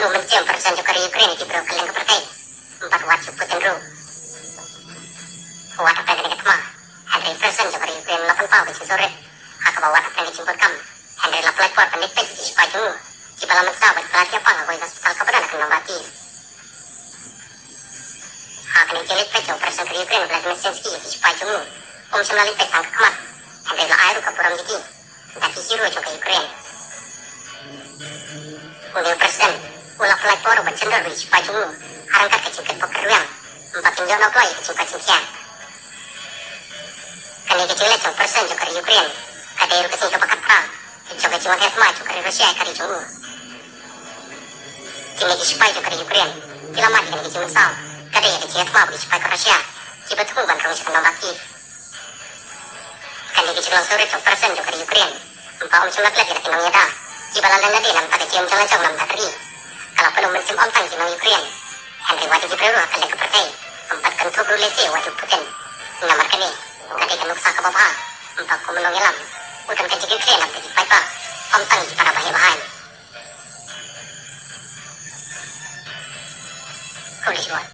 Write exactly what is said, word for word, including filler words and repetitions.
U mynsiem president jong ka ri Ukraine ïa ki briew kylleng ka pyrthei. Bad wat ïa u Putin ruh. Wat hapdeng kane ka thma, hynrei president jong ka ri Ukraine u la pynpaw ka jingsngewrit ha kaba wat hapdeng ka jingbud kam, hynrei la pynlait por ban leit peit ïa ki shipai jong u kiba la mynsaw bad kiba la thiah pang ha kawei ka hospital kaba don ha ka nongbah Kyiv. Ha kane ka jingleit peit jong u president ka ri Ukraine u Volodymyr Zelensky ïa ki shipai jong u, um shym la leit peit tang ka khmat, hynrei la ai ruh ka burom ïa ki da ki hero jong ka Ukraine. Une u president u la pynlait por ban shon dur bad ki shipai jong u ha ryngkat ka jingkit bok kyrwiang, ba kin ïoh noh kloi ïa ka jingpait jingkhiah. Kane ka jingleit jong u president jong ka ri Ukraine ka dei ruh ka sngi kaba khatphra jong ka jingwan heh thma jong ka ri Russia ïa ka ri jong u. Kine ki shipai jong ka ri Ukraine ki la mad ïa kane ka jingmynsaw ka dei ïa ka jingïathma bad ki shipai ka Russia kiba thmu ban rung sha ka nongbah Kyiv. Kane ka jinglong sngewrit jong u president jong ka ri Ukraine, ba um shym la klet ïa la ki nongïada kiba la leng lade na ka bynta ka jingim jong la jong na ka bynta ka ri, ka la pynum mynsiem ym tang ïa ki nong Ukraine, hynrei wat ïa ki briew ruh ha kylleng ka pyrthei, bad kynthup ruh lehse wat ïa u Putin. Namar kane ka dei ka nuksa kaba bha, ba kum u nongïalam u don ka jingkyrkhu na ka bynta ki paidbah, ym tang ïa ki para baheh bahaiñ. Khublei shibun.